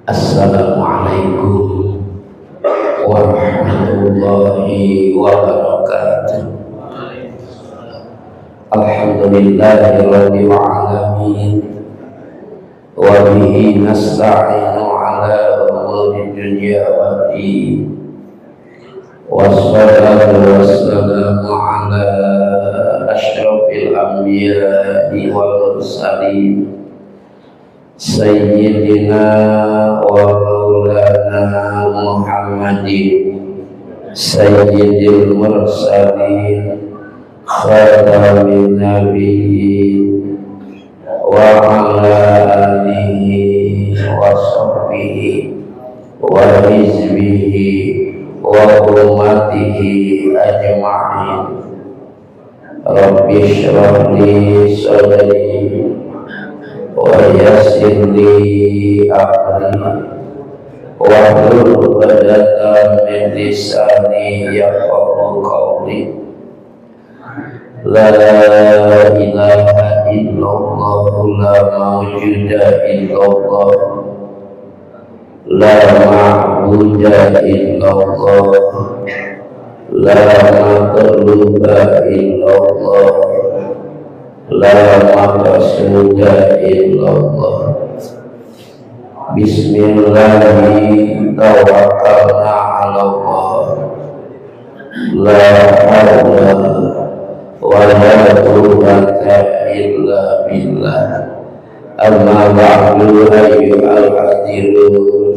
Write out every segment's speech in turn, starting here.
Assalamualaikum warahmatullahi wabarakatuh. Alhamdulillahirabbil alamin. Wa bihi nasta'inu ala umuri dunya waddin. Wassalatu wassalamu ala asyrafil anbiya'i wal mursalin, sayyidina wa maulana Muhammadin sayyidil mursalin, khatamin nabiyyin, wa ala alihi wa sahbihi wa hizbihi wa ummatihi ajma'in. Rabbi shrah li sadri wa yassir li amri wahlul 'uqdatam min lisani yafqahu qawli. La ilaha illallah, la mawjuda illallah, la ma'buda illallah, la matluba illallah, la maqsuda illallah. Bismillahirrahmanirrahim. Tawakkalna 'ala Allah, la hawla wa la quwwata illa billah. Amma ba'du, ayyuhal hadirun,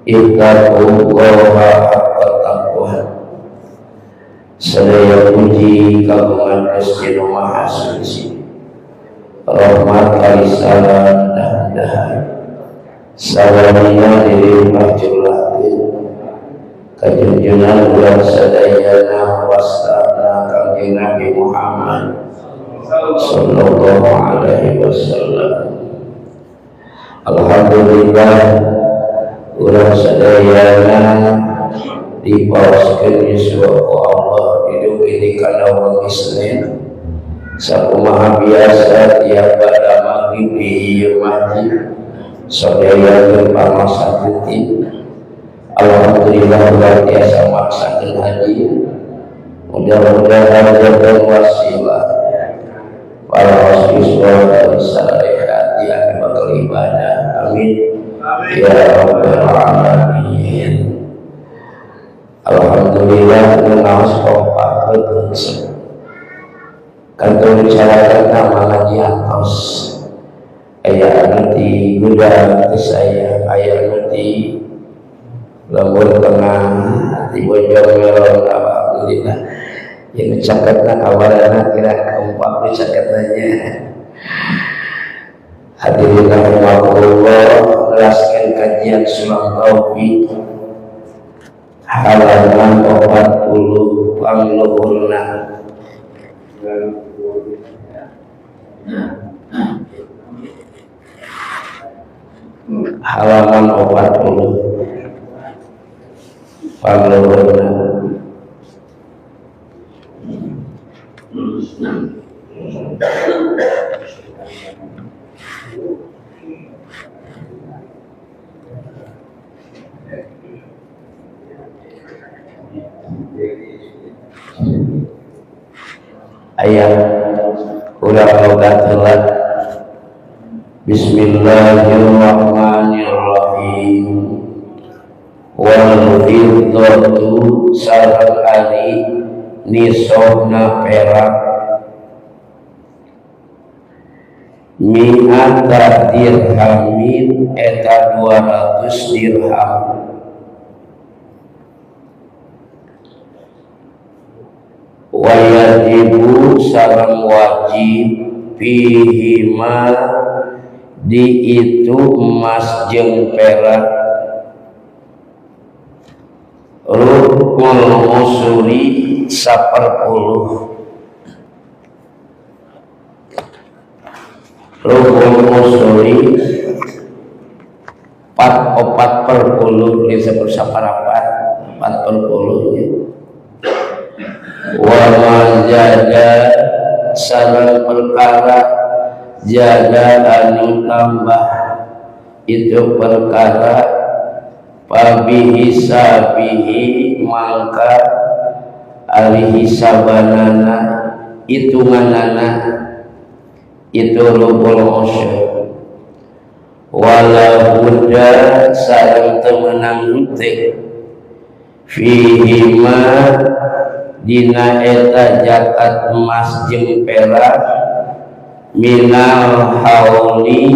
ittaqullaha haqqa taqwa. Sadaya puji kagungan Gusti Nu Maha Suci. Rahmat kali salam mudah-mudahan salamina dilimpah curahkeun ka junjungan urang sadayana, wastana Kangjeng Nabi Muhammad sallallahu alaihi wasallam. Alhamdulillah, urang sadayana dipaoskeun yuswa ku Allah hidup ini kana wengi Senin. Sakumaha biasa, tiap pada maghrib di ieu masjid sadaya keur pangmasakeun. Alhamdulillah, urang tiasa maksakeun haji. Mudah-mudahan jadi wasilah para siswa dan salehat yang bakal ibadah. Amin ya rabbal alamin. Alhamdulillah, ngaos kompak kantor bicarakan nama diantos, aya anu di gudang ti saya, aya anu di lembur tengah, di Bojong Melon. Alhamdulillah, yang caketna kabarna kira kompak dicaketna. Hadirin rahimakumullah, jelaskan kajian Sulam Taufik halaman 40 pangluhurna. Halaman 40 pangluhurna. Ayat urang logat heula. Bismillahirrahmanirrahim. Wal fiddatu sareng ari nisobna perak, mi'ata dirhamin eta 200 dirham. Wajibu sareng wajib, fihima di itu emas jeung perak, rub'ul usuri 1/10. Rub'ul usuri 4 4/10, disebut saparapat 4/10 ya. Wa ma zada sareng perkara zada anu tambah. Itu perkara fabihisabihi mangka ari hisabanana, hitunganana itu rubul usyur. Wala budda sareng teu meunang henteu fihi ma dina eta zakat emas jeung perak minal hauli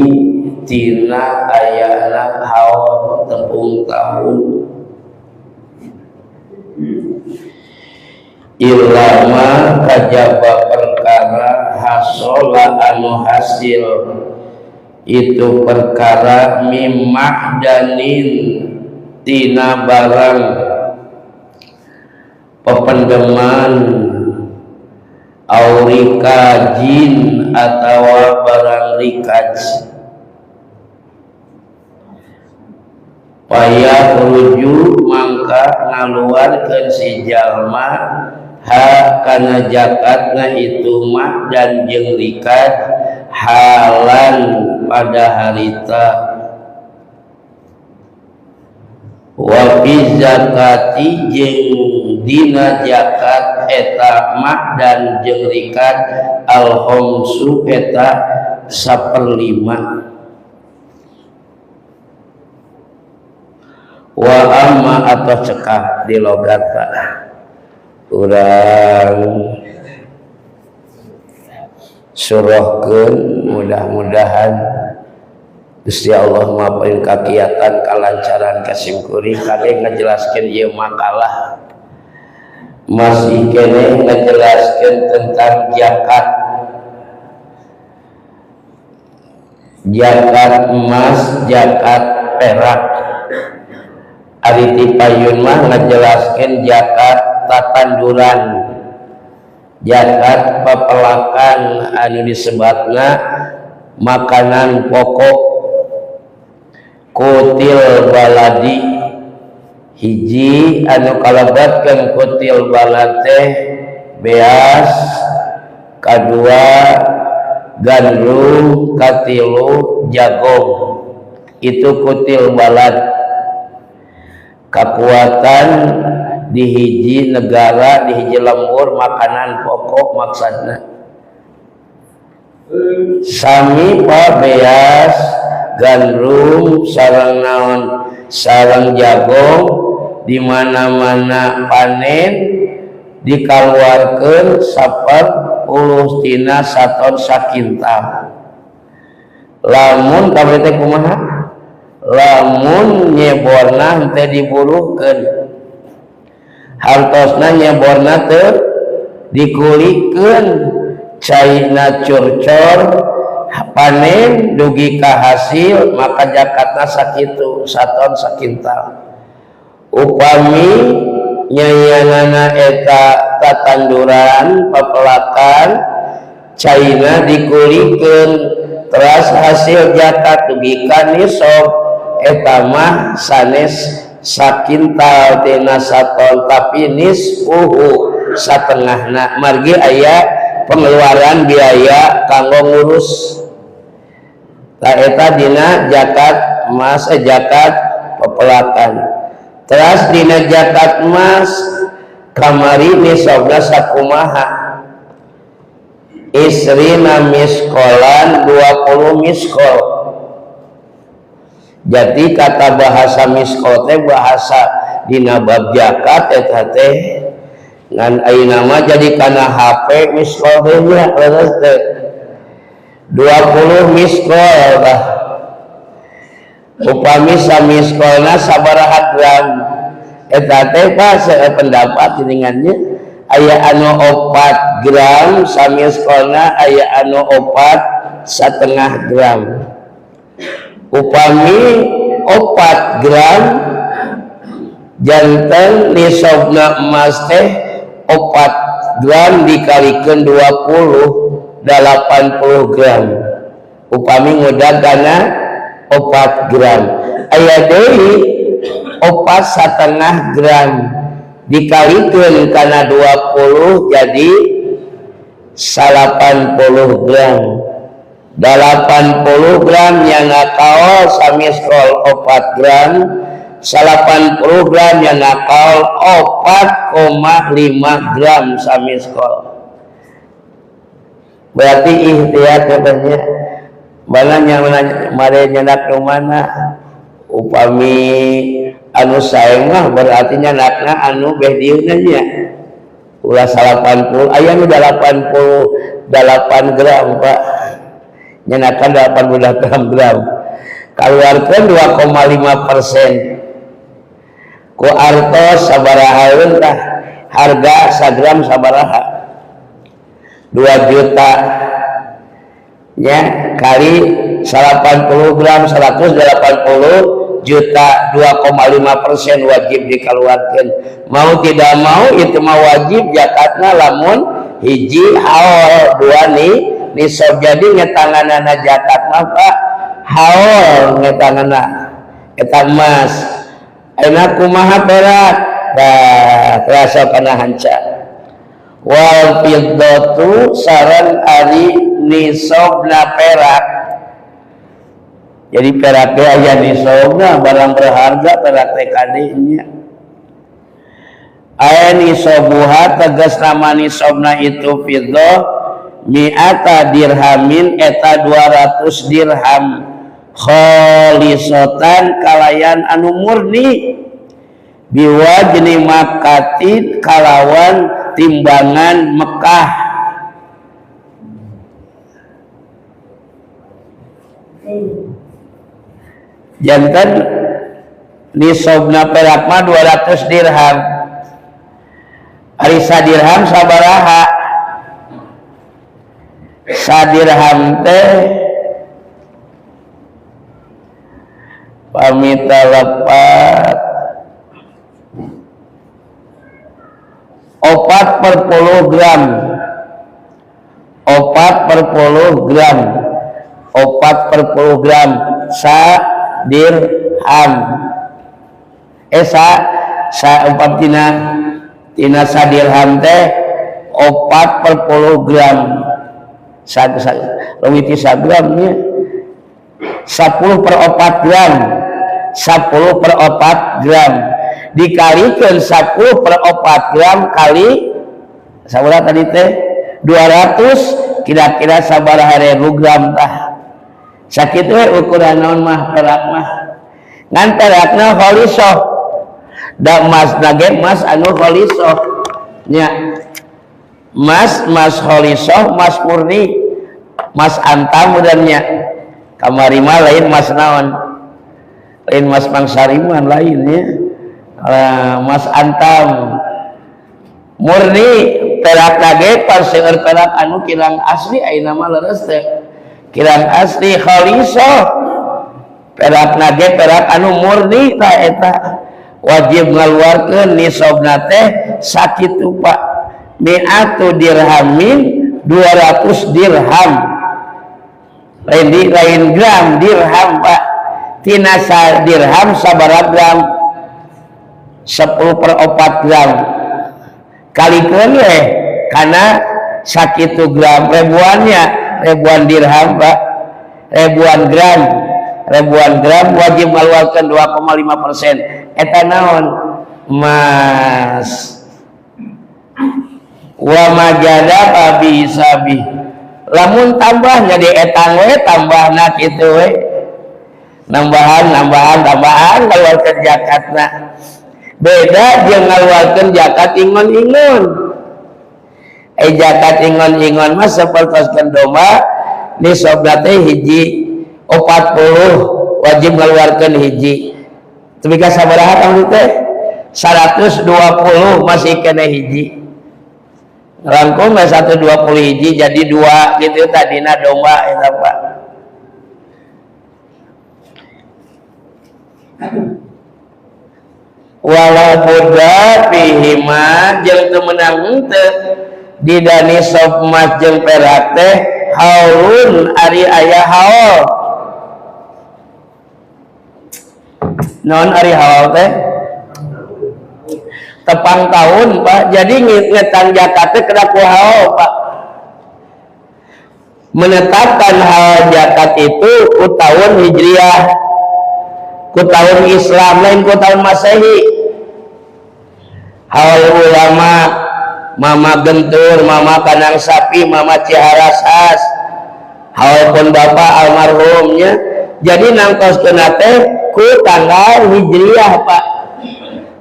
tina ayana haul tepung tahun ilama kajaba perkara hasola anu hasil itu perkara mimahdanin tina barang pependeman aurikajin atawa barang rikaj paya ruju mangka ngaluarkeun si jalma ha kana zakatna itu mah dan jeung rikaj halan pada harita wa fi zakati jeung dina zakat eta mah dan jeung rikaj al khamsu eta 1/5. Wa amma atau cekak di logat Pak urang surahkeun mudah-mudahan Gusti Allah mapain kakiatan kalancaran kasimkuring kade ngajelaskeun ieu makalah masih kene ngajelaskeun tentang zakat, zakat emas, zakat perak. Ari ti payun mah ngajelaskeun zakat tatanduran, zakat pepelakan anu disebatna makanan pokok kutil baladi. Hiji anu kalebatkeun kutil balad teh beas, kadua gandum, katilu jagung. Itu kutil balad. Kakuatan di hiji negara, di hiji lembur makanan pokok maksudna. Sami pa beas, gandum, sareng naon, sareng jagung di mana-mana panen dikaluarkeun 1/10 tina saton sakintal. Lamun kabeh teh kumaha? Lamun nyeborna teh diburuhkeun, hartosna nyeborna teh dikulikeun, caina curcor panen dugi ka hasil maka zakatna sakitu saton sakintal. Upami nyayanana eta tatanduran pepelakan caina dikulikeun teras hasil zakat dugi ka nisab eta mah sanes sakintal tina saton tapi nisfuhu satengahna margi aya pengeluaran biaya kanggo ngurus. Ta eta dina zakat emas, zakat pepelakan. Teras dina zakat emas kamari nisabna sakumaha? Isrina miskolan 20 miskol. Jadi kata bahasa miskol teh bahasa dina bab zakat eta teh ngan ayeuna mah jadi kana HP miskol teh nya leres teh 20 miskol tah. Upami samiskolna sabaraha gram eta teh pas pendapat jenengannya aya anu 4 gram samiskolna aya anu 4,5 gram. Upami 4 gram janten nisabna emas teh 4 gram dikalikeun 20 80 gram. Upami ngudag kana 4 gram aya deui 4,5 gram dikalikeun kana 20 jadi 80 gram. 80 gram nyana kaol samiskol 4 gram, 80 gram nyana kaol 4,5 gram samiskol. Berarti ihtiyat katanya balanya mare nyenak mana upami anu sae mah berarti nyenakna anu beh dieuna nya ulah 80 aya nu 88 gram Pak, nyenakan 88 gram kaluarkeun 2,5% ku artos sabaraha tah harga sagram sabaraha 2 juta nya kali 80 gram 180 juta, 2,5% wajib dikeluarkan. Mau tidak mau itu mah wajib zakatna lamun hiji haul dua nih nisab. Jadi ngetanganana zakat mah Pak haul ngetanganana eta emas. Ayeuna kumaha perak tah terasa kana hanca. Wal fiddatu sareng ari nisabna perak. Jadi perak teh aya nisabna, barang berharga perak teh kadinya. Aya nisabuha tegas nama nisabna itu fiddah mi'ata dirhamin eta 200 dirham khalisatan kalayan anu murni biwajni makatin kalawan timbangan Mekah. Jantan nisobna perak mah 200 dirham. Ari sadirham sabaraha? Sadirham teh pamita lepat 4/10 gram, 4/10 gram, 4/10 gram sa dirham. Sa opat tina sadirham teh 4/10 gram. Sa leuwih ti sagram nya. 10/4 gram, 10/4 gram dikalikeun 10/4 gram kali sabaraha tadi teh 200, kira-kira sabaraha ribu gram tah. Sakitu we ukuran naon mah perak mah. Ngan perakna khalisah. Da emas nage emas anu khalisah nya. Mas khalisah, mas murni, mas antam udannya. Kamari mah lain mas naon? Lain mas mangsariman lainnya. Mas antam murni perak nage paseur perak anu kirang asli ayeuna mah leres teh. Kirang asli khalisah. Perak nage perak anu murni tah eta wajib ngaluarkeun nisabna teh sakitu Pak. Mi'atu dirhamin 200 dirham. Lain di lain gram dirham Pak. Tina sa dirham sabaraha gram? 10/4 gram. Kalikeun we kana sakitu gram ribuannya, ribuan dirham Pak, ribuan gram, ribuan gram wajib ngaluarkeun 2,5%. Eta naon? Emas. Wa majada bisabi. Lamun tambah jadi etang we tambahna kitu we. Nambahan, nambahan, tambahan ngaluarkeun zakatna. Beda jeung ngaluarkeun zakat ingon-ingon. Zakat ingon-ingon mah sapertoskeun domba nisabna teh hiji 40 wajib ngaluarkeun hiji. Tepi ka sabaraha taun teh? 120 masih kena hiji. Rangkum 120 hiji jadi 2 gitu tadina domba eta Pak. Wala budda fihima jeung teu meunang teu dina nisab emas jeung perak teh haulun ari aya haul. Naon ari haul teh? Tepang tahun Pak. Jadi ngetang zakat teh kena ku haul Pak. Menetapkan haul zakat itu ku tahun Hijriah, ku tahun Islam, lain ku tahun Masehi. Haul ulama Mama Gentur, Mama Kandang Sapi, Mama Ciharasas, haul pun bapak almarhumnya. Jadi nangtoskeun teh ku tanggal Hijriah, Pak,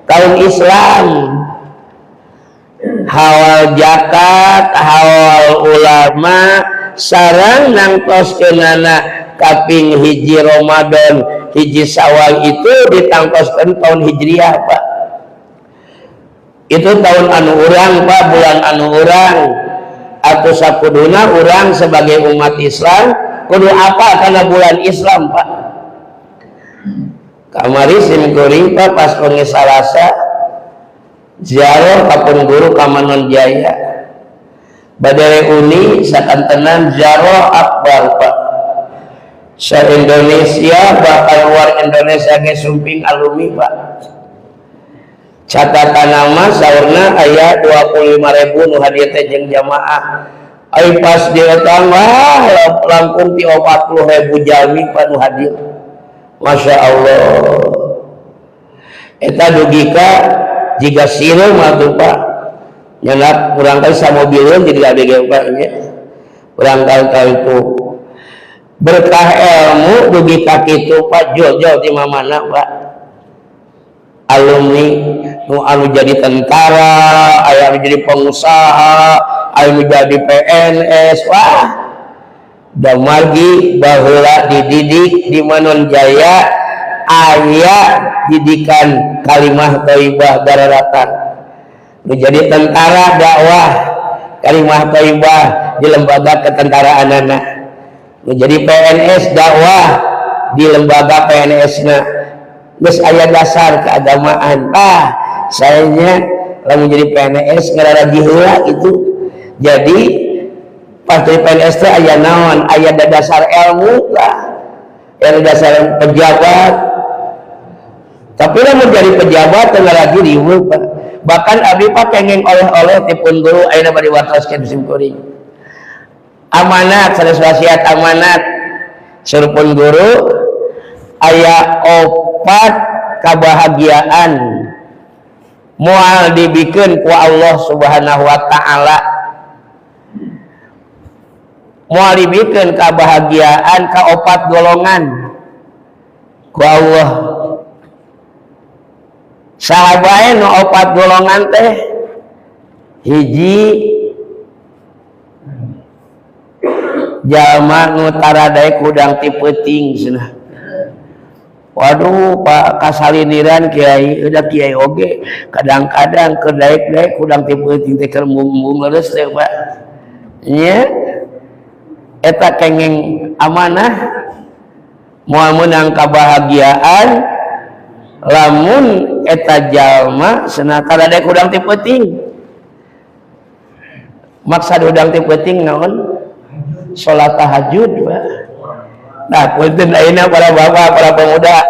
tahun Islam. Haul zakat, haul ulama, sareng nangtoskeunana kaping 1 Ramadan, 1 Syawal itu ditangtoskeun tahun Hijriah, Pak. Itu tahun anu urang, Pak, bulan anu urang atau sakuduna urang sebagai umat Islam kudu apa karena bulan Islam, Pak. Kamari sim kuring, Pak, pas wengi Salasa ziarah ka pun guru ka Manon Jaya, bade reuni sakantenan ziarah akbar, Pak. Se Indonesia, bahkan luar Indonesia ge sumping alumni, Pak. Catatan nama saurna aya 25.000 nu hadir teh jeung jamaah. Ai pas di eta mah langkung ti 40.000 jalmi, Pak, nu hadir. Masya Allah, eta dugi ka jiga sireum atuh, Pak, nyenak kurang kali samobileun jadi abg, Pak, nya. Kurang kali itu berkah ilmu dugi ka kitu, Pak. Jol-jol ti mana, Pak, alumni nu anu jadi tentara, aya anu jadi pengusaha, aya anu jadi PNS. Wah, damargi baheula dididik di Manon Jaya, aya didikan kalimah thayyibah gararatan. Menjadi tentara dakwah kalimah thayyibah di lembaga ketentaraan anak, menjadi PNS dakwah di lembaga PNS na. Geus aya dasar keagamaan. Ah, sayanya lamun jadi PNS ngararaji heula gitu. Jadi pas jadi PNS teh aya naon, aya dasar ilmu lah, aya dasar pejabat. Tapi lamun jadi pejabat teh ngararaji riweuh, Pak. Bahkan abdi, Pak, kenging oleh-oleh ti pun guru. Ayeuna bade watoskeun sim kuring amanat, sanes wasiat, amanat saur pun guru. Aya opat kebahagiaan moal dibikeun ku Allah Subhanahu wa Ta'ala, moal dibikeun kebahagiaan ka opat golongan ku Allah. Saha bae nu opat golongan teh? Hiji, jalma nu tara daek hudang ti peuting cenah. Waduh, Pak, kasalindiran kiai, udah kiai oge kadang-kadang keur daek-daek hudang ti peuting teh keur embung-embung leres teh, Pak, nya. Eta kenging amanah, moal meunang kebahagiaan lamun eta jalma cenah tara daek hudang ti peuting. Maksad hudang ti peuting naon? Salat tahajud, Pak. Nah, punten, ayeuna para bapak, para pemuda,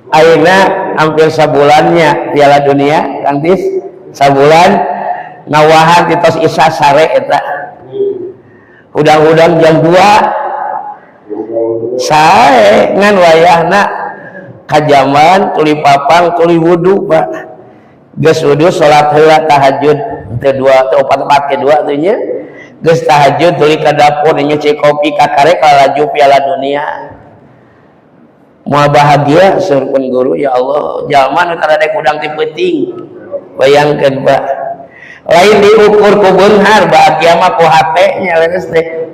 ayeuna hampir sabulannya Piala Dunia. Kang Tis, sabulan ngawahan ti tos Isya sare eta hudang-hudang jam 2 sae. Ngan wayahna kajaman tuli papang, tuli wudu, Pak. Geus wudu, salat heula tahajud teu dua teu opat, opat ke dua teh nya. Geus tahajud, tuli ka dapur nyuci kopi, kakarek laju Piala Dunia. Moal bahagia saur pun guru. Ya Allah, jalma nu tara daek hudang ti peuting. Bayangkeun, Pak, lain diukur ku beunghar bahagia mah, ku hate nya leres teh.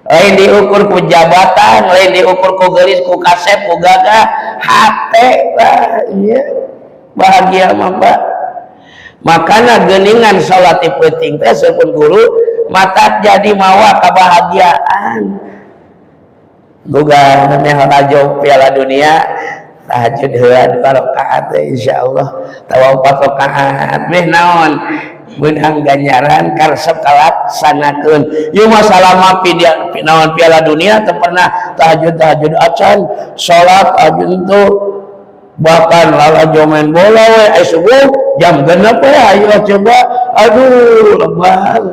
Lain diukur ku jabatan, lain diukur ku geulis, ku kasep, ku gagah. Hate, Pak, nya bahagia mah, Pak. Makana geuningan salat ti peuting teh saur pun guru mata jadi mawa kebahagiaan. Boga namanya rajo Piala Dunia, tahajud heula dua rakaat teh, insyaallah tawa empat rakaat. Meh naon, beunang ganjaran karesep kalaksanakeun. Ieu mah salama naon Piala Dunia teu pernah tahajud tahajud acan, salat tahajud itu. Bahkan lalajo main bola we, ai subuh jam 6 we, ayo coba, aduh, lebar.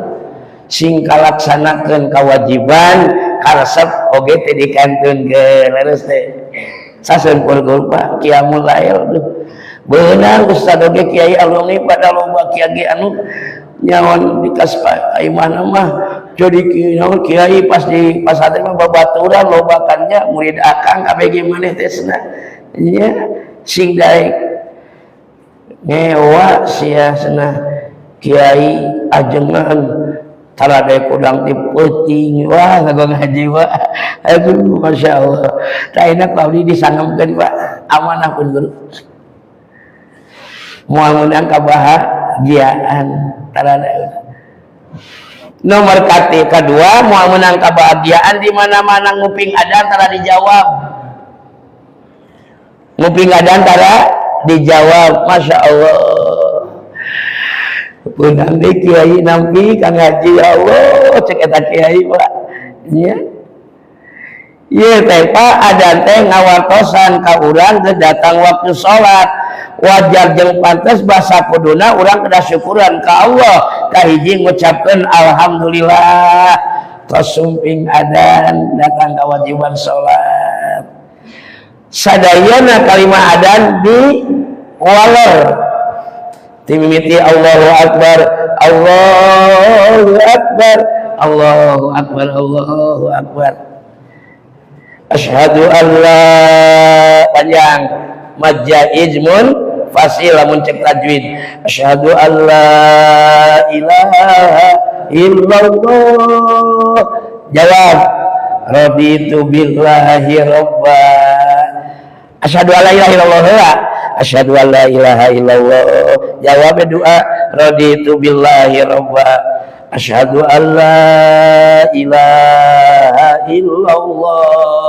Sing kalaksanakeun kewajiban, karesep oge teh dikantunkeun. Leres teh sasun purgur, Pak. Qiyamul lail, duh, beunang ustad oge, kiai alumni pada loba kiai anu nyawan di kaspa imahna mah jadi naon, kiai pas di pasantren mah babaturan loba kan nya murid akang kabeh. Maneh teh cenah nya sing daek ngewa sia cenah, kiai ajengan tara daek udang ti peuting. Wah, ngago ngaji, Pak. Aduh, Masya Allah, tak enak Pak, abdi disangemkeun, Pak, amanah pun guru moal meunang kabahagiaan tara. Nomor kati kedua, moal meunang kebahagiaan di mana-mana nguping adan tara dijawab, nguping adan tara dijawab. Masya Allah, punang deh kiai nampi kang ngaji. Ya Allah, cek eta kiai, Pak, nya. Ieu teh, Pak, adan teh ngawartosan ka urang geus datang waktu salat. Wajar jeung pantes, bahasa kuduna urang kedah syukuran ka Allah. Kahiji ngucapkeun alhamdulillah tos sumping adan, datang kewajiban salat. Sadayana kalimah adan di waler timimiti Allahu akbar, Allahu akbar, Allahu akbar, Allahu akbar, asyhadu an la, panjang mad jaiz munfasil lamun cek tajwid, asyhadu an la ilaha illallah. Jawab, raditu billahi robba. Asyhadu an la ilaha illallah heula, asyhadu an la ilaha illallah. Jawab doa, raditu billahi robba, asyhadu an la ilaha illallah.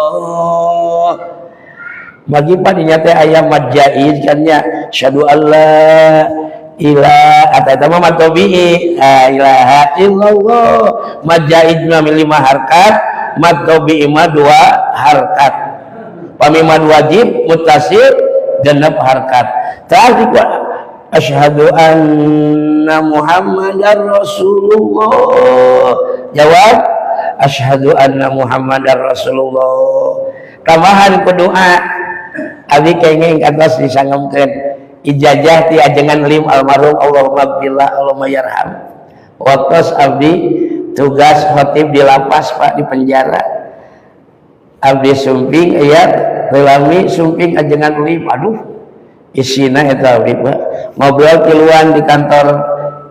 Bagi padinya teh aya mad jaiz kan nya, asyhadu an la ilaha atau eta mah mad tabi'i, la ilaha illallah. Mad jaiz mah lima harkat, mad tabi'i mah dua harkat. Pami mad wajib muttasil genep harkat. Tadi asyhadu anna Muhammadar Rasulullah. Jawab, asyhadu anna Muhammadar Rasulullah. Tambahan ku doa. Abi kenging atas disangemkeun ijazah ti ajengan lim almarhum, Allahumma billah, Allahumma yarham. Waktu abdi tugas khotib di lapas, Pak, di penjara, abdi sumping aya lami sumping ajengan lim. Aduh, isina eta abdi, Pak, ngobrol tiluan di kantor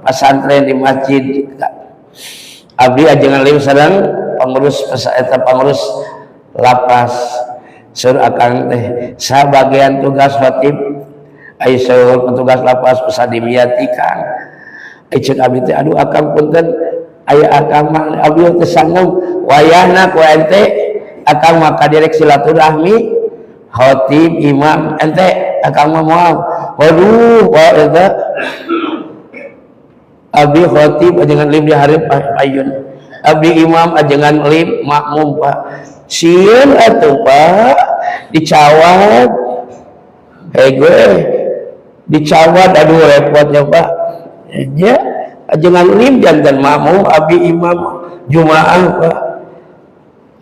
pesantren, di masjid. Abdi ajengan lim sareng pengurus eta, pengurus lapas. Sur akang teh sabagian tugas khotib, ai saur petugas lapas pesadimiati kang. Ai ceuk abdi teh, aduh akang, punten, aya akang mah abdi teh sanggup wayahna ku ente akang mah ka direk silaturahmi khotib imam ente, akang mah moal. Waduh, wah, eta abdi khotib ajengan lim di hareup payun, abdi imam ajengan lim makmum, Pak. Sieun atuh, Pak, dicawat. Eh, gue dicawat, aduh, repotnya, Pak. Ya, ajengan lim janten makmum, abdi imam jumaah, Pak.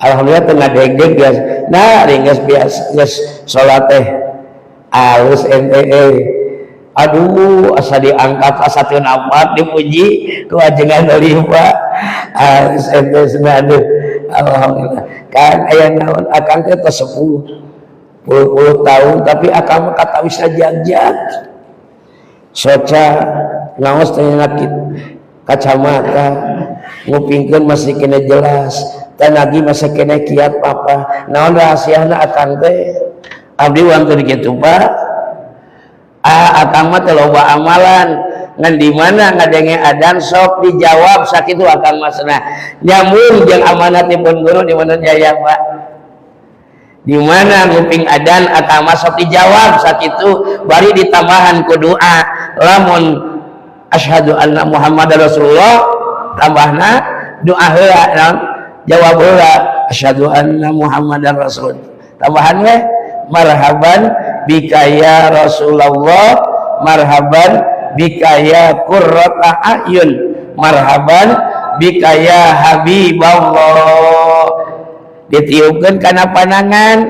Alhamdulillah tengah deg-deg biasa. Nah, ringges biasa geus salat teh alus ente. Aduh, asa diangkat, asa teu napat, dipuji ku ajengan lim, Pak. Alus ente cenah. Aduh, alhamdulillah kan aya naon, akang teh tos sepuh puluh-puluh tahun, tapi akang mah katawisna jag-jag soca ngaos teh kacamata, ngupingkeun masih kena jelas, lagi masih kena kiat. Papa, naon rahasiana akang teh? Abdi wantun kitu, Pak. Ah, akang mah teh loba amalan, ngan di mana ngadenge adan sok dijawab, sakitu akang mah cenah. Nyambung jeung amanatipun guru di mana jaya, Pak. Di mana nguping adan akang mah sok dijawab, sakitu. Bari ditambahan ku doa, lamun asyhadu anna Muhammadar Rasulullah tambahna doa heula, naon, jawab heula asyhadu anna Muhammadar Rasul, tambahan we marhaban bika ya Rasulullah, marhaban bika ya qurrata a'yun, marhaban bika ya Habiballah. Ditiupkeun kana panangan,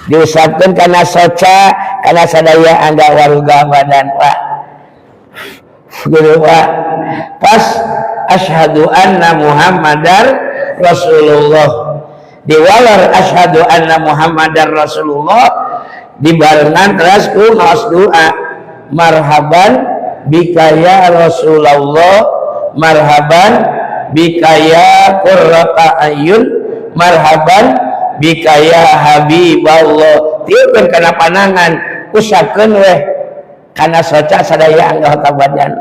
diusapkeun kana soca, kana sadaya angga warga badan Pak. Gitu Pak. Pas asyhadu anna Muhammadar Rasulullah, diwalar asyhadu anna Muhammadar Rasulullah, dibarengan terus ku ngaos doa marhaban bika ya Rasulullah, marhaban bika ya qurrata ayun, marhaban bika ya Habiballah. Tiupkeun kana panangan, usapkeun weh kana soca sadaya anggota badan.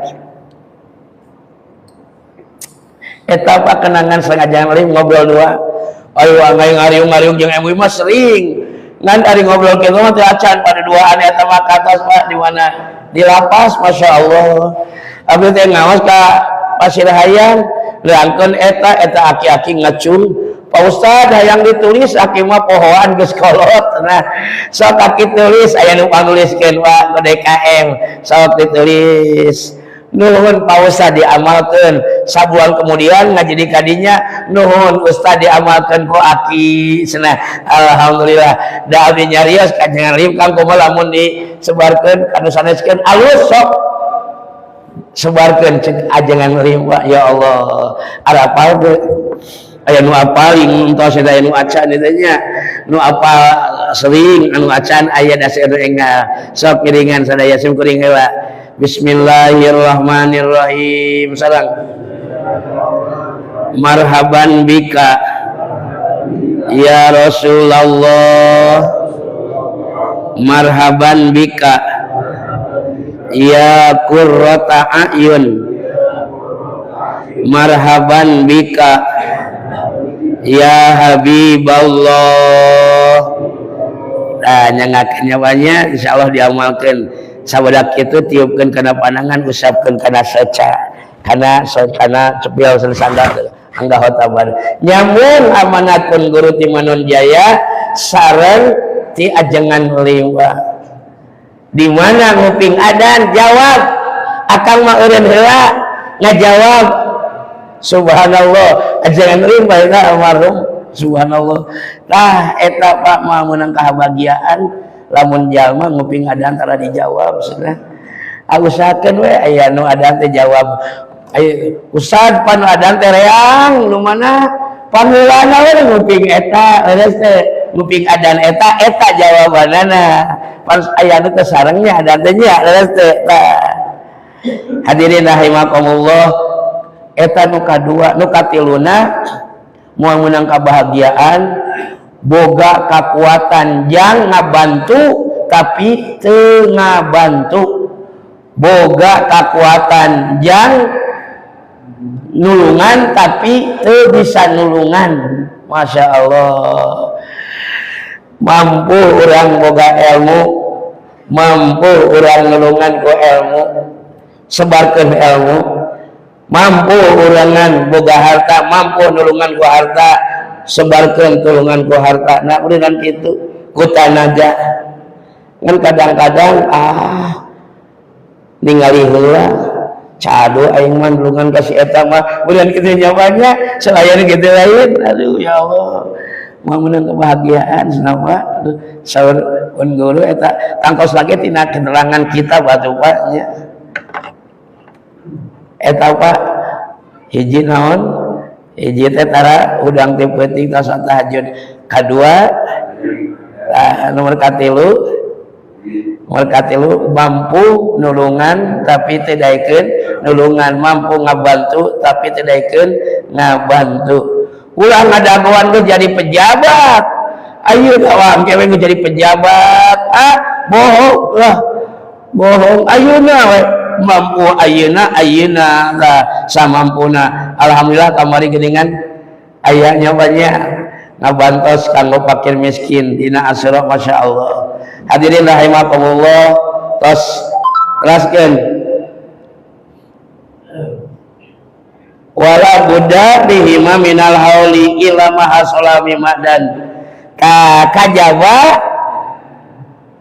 Eta apa kenangan sengaja lim ngobrol dua. Ayo ngariung-ngariung jeung MUI mah sering. Ngan ari ngobrol kitu mah teu acan pada duaan eta mah katos Pak di mana di lapas Masya Allah. Abdi teh ngaos ka Pasir Hayang leangkeun eta eta aki-aki ngacung. Pak Ustad hayang ditulis aki mah pohoan geus kolot. Nah, sok aki tulis aya nu panuliskeun Pak ke DKM, sok ditulis. Nuhun Pak Ustad diamalkeun. Sabulan kemudian ngaji kadinya nuhun Ustad diamalkeun ku aki cenah. Alhamdulillah. Da abdi nyarios ka jangan lim kang kumaha lamun disebarkeun kanu saneskeun alus sok sebarkeun cek ajengan lim Pak. Ya Allah. Arapal teu aya nu apal entos eta aya nu acan eta nya. Nu apal sering anu acan aya dasar enggal. Sok ngiringan sadaya sim kuring heula. Bismillahirrahmanirrahim. Sarang marhaban bika ya Rasulullah, marhaban bika ya qurrata a'yun, marhaban bika ya Habiballah. Nah, nyangakeun nyawanya insyaallah diamalkeun. Sabadak itu tiupkeun kana panangan, usapkeun kana soca, kana kana cepil sandal angga hotaban. Nyambung amanat pun guru ti Manon Jaya sareng ti ajengan liwa. Di mana nguping adan jawab, akang mah eureun heula ngajawab. Subhanallah, ajengan limba eta almarhum. Subhanallah. Tah eta Pak mah meunang kabahagiaan lamun jalma nguping adan tara dijawab cenah. Usahakeun we aya nu adan teh jawab. Ayo ustad pan adan teh reang nu mana pangheulana we nguping eta leres teh nguping adan eta eta jawabanana. Pan aya nu teh sarengnya adan teh nya leres teh. Tah. Hadirin rahimakumullah, eta nu kadua, nu katiluna moal meunang kabahagiaan boga kakuatan jang ngabantu tapi teu ngabantu, boga kakuatan jang nulungan tapi teu bisa nulungan. Masya Allah, mampu urang boga ilmu, mampu urang nulungan ku ilmu, sebarkeun ilmu, mampu urangan boga harta, mampu nulungan ku harta, sebarkeun tulungan ku harta. Nah urunan kitu ku tanaga. Ngan kadang-kadang ningali heula cado aing mah nulungan ka si eta mah urunan kitu nyawanya selain kitu lain. Aduh ya Allah, moal meunang kebahagiaan sama saur pun guru eta tangkos lagi tina keterangan kita batu Pak nya. Eta Pak hiji naon hiji teh tara udang ti peuting tos tahajud, kadua nomor katilu, nomor katilu mampu nulungan tapi teu daekeun nulungan, mampu ngabantu tapi teu daekeun ngabantu. Ulah ngadagoan ge jadi pejabat, ayo kawan kewe ge jadi pejabat, ah bohong lah, bohong. Ayeuna we mampu ayeuna ayeuna lah samampuna. Alhamdulillah kamari geuningan aya nyobanya ngabantos kanggo fakir miskin dina Asyura. Masya Allah. Hadirin rahimakumullah, tos teraskeun wala budda bihima minal hauli ila ma hasala mimadan. Ka kajaba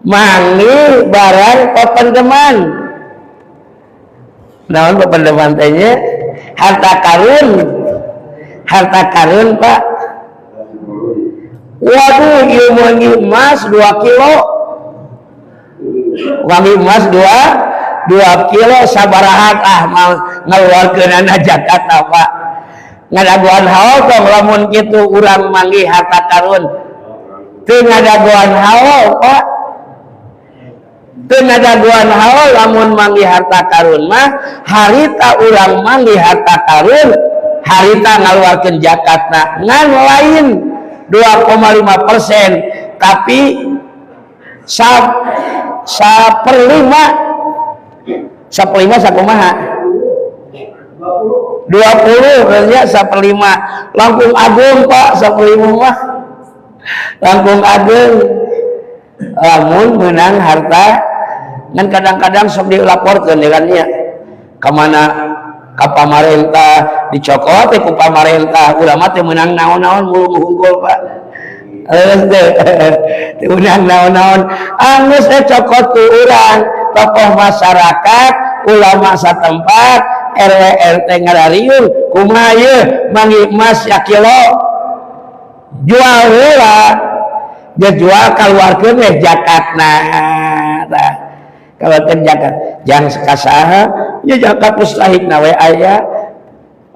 mangi barang pependeman. Naon pependeman teh nya? Harta karun, harta karun, Pak. Waduh, ieu meungi emas 2 kilo, wangi emas 2 kilo sabaraha ah mau ngaluarkeunana zakat, Pak? Ngadagoan haul tong lamun kitu urang manggih harta karun? Teu ngadagoan haul, Pak, teu ngadagoan haul lamun manggih harta karun mah. Harita urang manggih harta karun, harita ngaluarkeun zakatna ngan lain 2,5%, tapi saperlima. Saperlima sakumaha? 20 nya. Saperlima langkung agung, Pak. Saperlima mah langkung agung lamun menang harta. Ngan kadang-kadang sok dilaporkeun ya kan nya, kemana ka pamarentah, dicokot ku pamarentah. Urang mah teu meunang naon-naon, mulu hungkul, Pak. Geus teu meunang naon-naon, anggeus cokot ku urang, tokoh masyarakat, ulama satempat, RW RT ngarariung, kumaha ieu manggih emas ya kilo, jual heula. Dia jual, kaluarkeun we zakatna. Tah, kaluarkeun zakat jang kasaha ya? Zakat mustahikna we aya.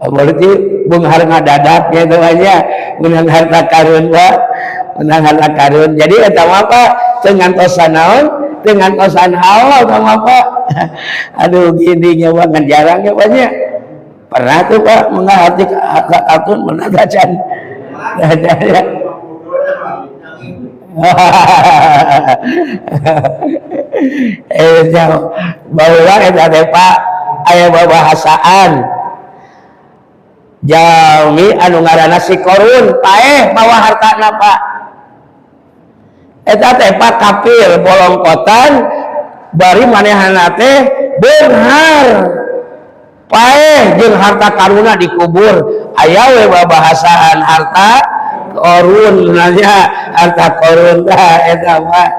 Oh, berarti beunghar ngadadak gitu aja menang harta karun, Pak, menang harta karun. Jadi eta mah, Pak, teu ngantosan naon, teu ngantosan haul eta mah, Pak. Aduh, gini nya, Pak, ngan jarang ya, Pak nya. Pernah tuh, Pak, mengerti harta karun? Pernah tacan ya? Eh, jauh baheula eta teh, Pak, aya babahasaan jalmi anu ngaranna si Korun paeh mawa hartana, Pak. Eta teh, Pak, kafir bolongkotan, bari manehna teh beunghar, paeh jeung harta karuna dikubur. Aya we babahasaan harta korun nanya, harta korun. Tah, eta mah.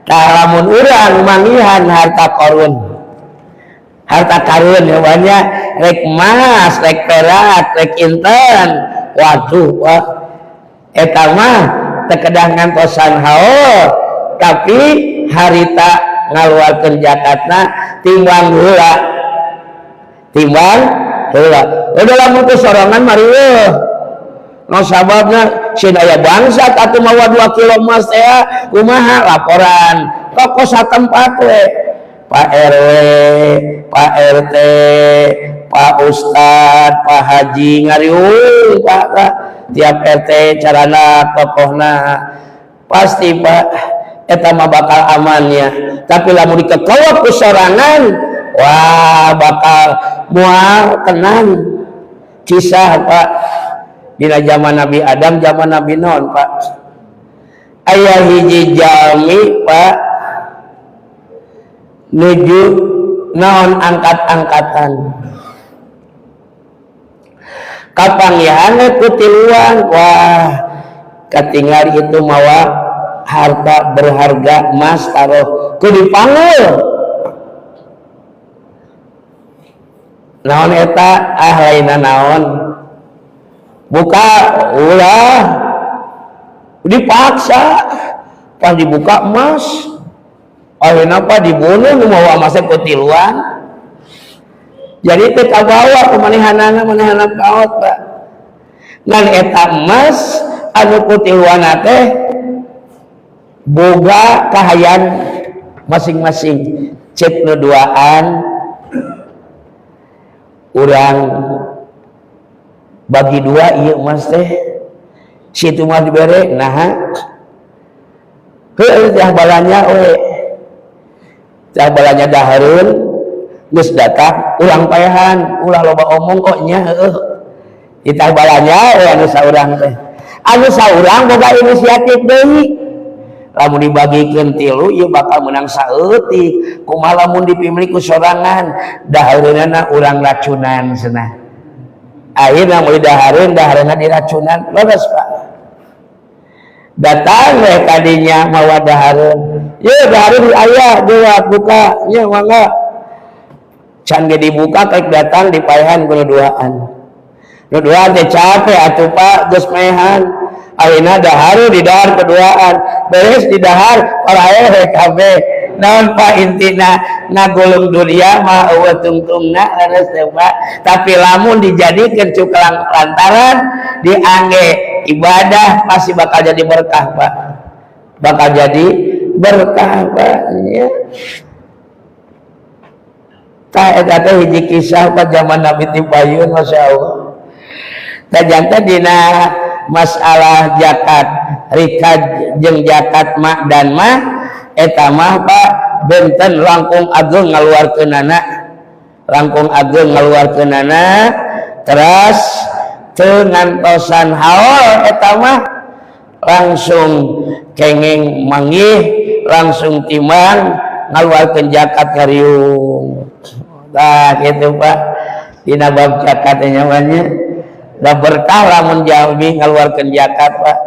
Tah, lamun urang manggihan harta korun, harta karun ya banyak, rek emas, rek perak, rek inten, waduh, wah, eta mah teu kedah ngantosan haul, tapi harita ngaluarkeun zakatna timbang heula, timbang heula. Udah, lamun ku sorangan mah riweuh. No sababna sieun aya bangsat atuh mawa 2 kilo emas teh kumaha. Laporan tokoh satempat we, Pak RW, Pak RT, Pak Ustad, Pak Haji, ngariung, Pak, Pak. Tiap RT carana tokohna pasti, Pak, eta mah bakal amannya. Tapi lamun dikekawak ku sorangan, wah, bakal moal tenang. Kisah, Pak, dina zaman Nabi Adam, zaman Nabi Nuh, Pak, aya hiji jalmi, Pak, nuju naon, angkat-angkatan, kapanggihan ku tiluan. Wah, katinggal itu mawa harta berharga emas, taruh ku dipanggul. Naon eta? Ah, lainna naon, buka. Ulah, dipaksa. Pas dibuka emas, akhirnya apa? Dibunuh nu mawa emasnya ku tiluan. Jadi teu kabawa kumanehanana, manehana paot, Pak. Ngan eta emas anu ku tiluan teh boga kahayang masing-masing. Cek nu duaan, urang bagi dua ieu emas teh, situ mah dibere. Nah, heuh, tah balanya we, tah balanya dahareun geus datang, urang paehan, ulah loba omong. Kok nya heueuh, ditah balanya we anu saurang teh. Anu saurang boga inisiatif deui, lamun dibagikeun tilu ieu bakal menang saeutik, kumaha lamun dipimili ku sorangan, dahareunana urang racunan cenah. Akhirna meuli dahareun, dahareunna diracunan. Leres, Pak, datang we kadinya mawa dahareun. Ye, dahareun aya dua, buka nya, mangga. Can ge dibuka, kaik datang dipaehan ku nu duaan. Nu duaan teh capek atuh, Pak, geus maehan. Ayeuna dahar di dahar keduaan, beres di dahar paraeh kabeh. Naon, Pak, intina ngagulung dunia mah euweuh tungtungna, leres teh, Pak. Tapi lamun dijadikeun cuklang lantaran diangge ibadah, pasti bakal jadi berkah, Pak, bakal jadi berkah, Pak, ya. Tah, eta teh hiji kisah, Pak, zaman Nabi ti payun, Masya Allah. Tah, janten dina masalah zakat rikaz jeung zakat ma'dan mah, eta mah, Pak, benten langkung ageng ngaluarkeunana, langkung ageng ngaluarkeunana. Teras teu ngantosan haul, eta mah langsung kengeng manggih, langsung timbang ngaluarkeun zakat kariung. Tah, gitu, Pak, dina bab zakat nya. Da berkah lamun jalmi ngaluarkeun zakat, Pak.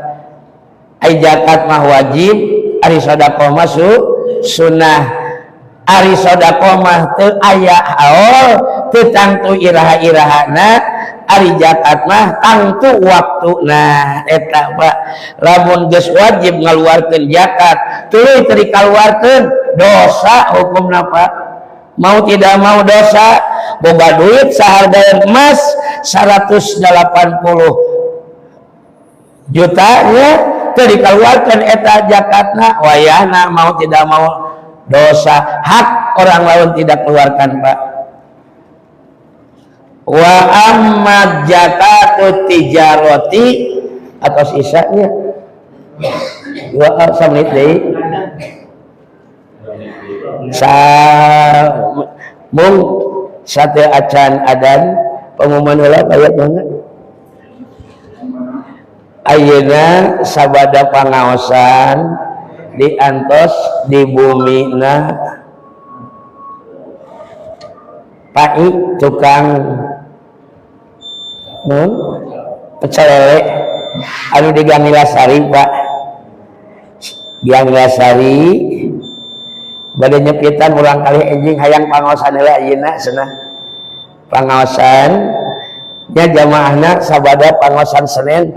Ai zakat mah wajib, ari sedekah mah sunnah. Ari sedekah mah teu aya haul, teu tangtu iraha-irahana. Ari zakat mah tangtu waktuna eta, Pak. Lamun geus wajib ngaluarkeun zakat tuluy teu dikaluarkeun, dosa hukumna, Pak, mau tidak mau dosa. Boga duit seharga emas 180 juta nya, teu dikeluarkan eta zakatna, wayahna mau tidak mau dosa, hak orang lain tidak keluarkan, Pak. Wa amma zakatu tijaroti atau sisanya dua menit deui sa mung sate acan adan. Pengumuman heula aya banget. Ayeuna sabada pangaosan diantos di bumina Pai tukang nun pecel lele anu di Gang Nilasari, Pak. Gang Nilasari bade nyepitan urang kali enjing hayang pangaosan heula ayeuna cenah. Pangaosan nya jamaahna sabada pangaosan Senin,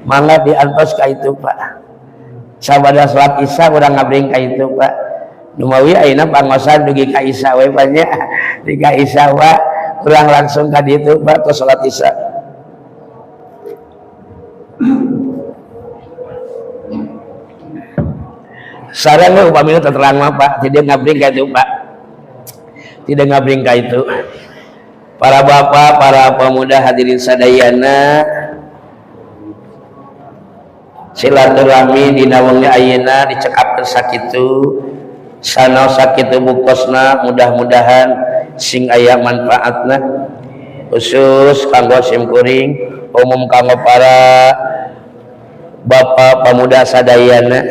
mangga diantos ka itu, Pak. Sabada salat Isya urang ngabring ka itu, Pak. Numawi ayeuna pangaosan dugi ka Isya we, Pak, nya. Di ka Isya, Pak, urang langsung ka ditu, Pak, tos salat Isya. Sareng we upami terang mah, Pak, tidak ngabring ka itu, Pak, tidak ngabring ka itu. Para bapak, para pemuda, hadirin sadayana, silaturahmi dina wengi ayeuna dicekapkeun sakitu, sanaos sakitu buktosna, mudah-mudahan sing aya manfaatna, khusus kanggo sim kuring, umum kanggo para bapak pemuda sadayana.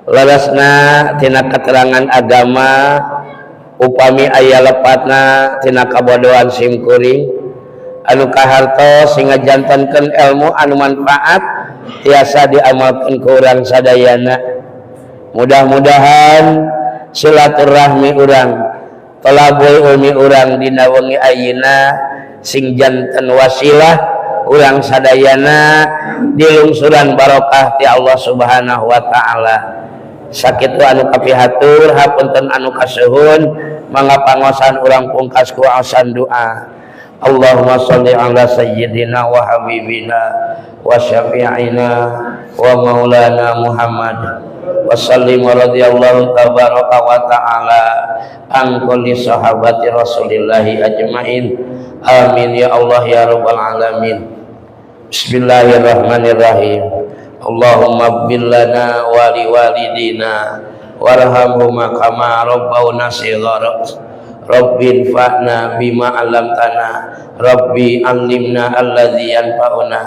Leresna tina keterangan agama, upami aya lepatna tina kabodohan sim kuring, anu kahartos sehingga jantenkeun ilmu anu manfaat tiasa diamalkeun ku urang sadayana. Mudah-mudahan silaturahmi urang, tolabul ilmi urang dina wengi ayeuna sing janten wasilah urang sadayana dilungsuran barokah ti Allah Subhanahu wa taala. Sakitu anu kapihatur, hapunten anu kasuhun. Mangga pangaosan urang pungkas ku aosan doa. Allahumma sholli ala sayyidina wa habibina wa syafi'ina wa maulana Muhammad wa sallim wa radhiyallahu tabaraka wa ta'ala an kulli sahabati rasulillahi ajmain. Amin ya Allah ya rabbal alamin. Bismillahirrahmanirrahim. Allahumma ighfir lana wa liwalidina warhamhuma kama rabbawna shighara. Rabbi infa'na bima 'allamtana, Rabbi 'allimna alladzi yanfa'una,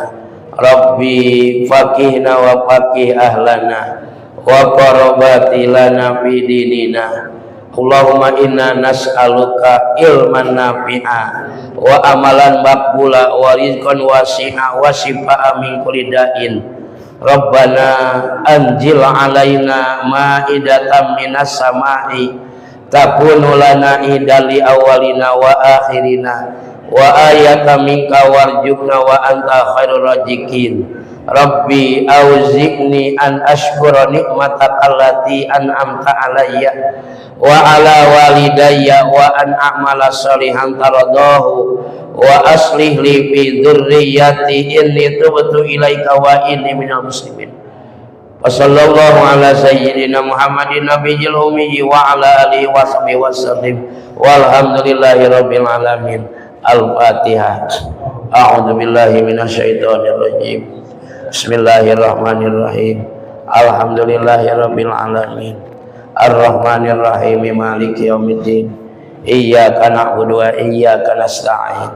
Rabbi faqihna wa faqih ahlana wa qarabati lana fi dinina. Allahumma inna nas'aluka ilman nafi'a wa amalan maqbula wa rizqan wasi'a wa shifaa'a min kulli da'in. Rabbana anzil alaina ma'idatan minas sama'i. Takunu lana 'idan li awwalina wa akhirina wa ayatan minka warzuqna wa anta khairur raziqin. Rabbi auzi'ni an ashkura ni'mataka allati an'amta alayya wa ala walidayya wa an a'mala salihan taradahu wa aslih li fi dzurriyyati inni tubtu ilaika wa inni minal muslimin. Wa sallallahu ala sayyidina Muhammadin nabiyil ummi wa ala alihi wa sahbihi wasallim, walhamdulillahi rabbil alamin. Al-Fatihah. A'udzu billahi minasyaitonir rajim. Bismillahirrahmanirrahim. Alhamdulillahi rabbil alamin. Arrahmanir rahim, maliki yaumiddin. Iyyaka na'budu wa iyyaka nasta'in.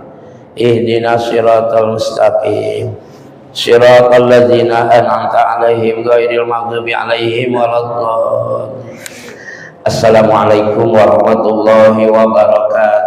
Ihdinas siratal mustaqim. Siratal ladzina an'amta 'alaihim ghairil maghdubi 'alaihim waladdallin. Assalamualaikum warahmatullahi wabarakatuh.